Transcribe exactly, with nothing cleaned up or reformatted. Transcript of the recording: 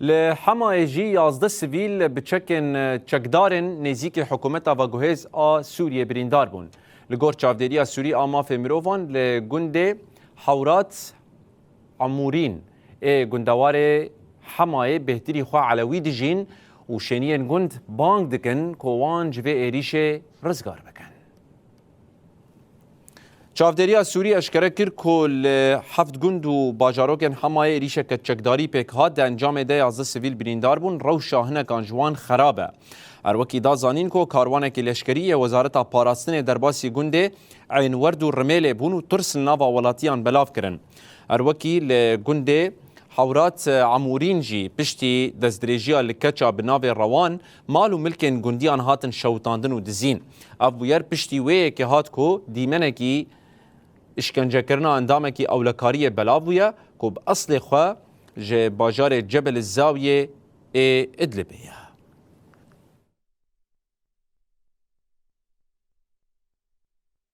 Li Hemayê jî yazdeh sivîl bi çekên çekdarên nêzîkî hikûmeta veguhêz a Sûriyê birîndar bûn. Li gor Çavdêriya Sûrî a Mafê Mirovan, li gundê Hewrat Emûrîn ê gundewarê Hemayê bêhtirî xwe Elewî dijîn û şêniyên gund bang dikin ku wan ji vê êrîşê rizgar bikin. Çavdêriya Sûrî eşkere kir ku li heft gund û bajarokên Hemayê êrîşeke çekdarî pêk hat, di encamê de yazdeh sivîl birîndar bûn, rewşa hinekan ji wan xerab e. Her wekî da zanîn ku karwanekî leşkerî yê Wezareta Parastinê derbasî gundê Eynwerd û Rimêlê bûn û tirs li nava welatiyan belav kirin. Her wekî li gundê Hewrat Emûrîn jî piştî destdirêjiya li keça bi navê Rewan, mal û milkên gundiyan hatin şewitandin û dizîn. Ev bûyer piştî wê yekê hat ku dîmenekî îşkencekirina endamekî ewlekariyê belav bûye ku bi eslê xwe ji bajarê Cebel Zawiyê ê Idlibê ye.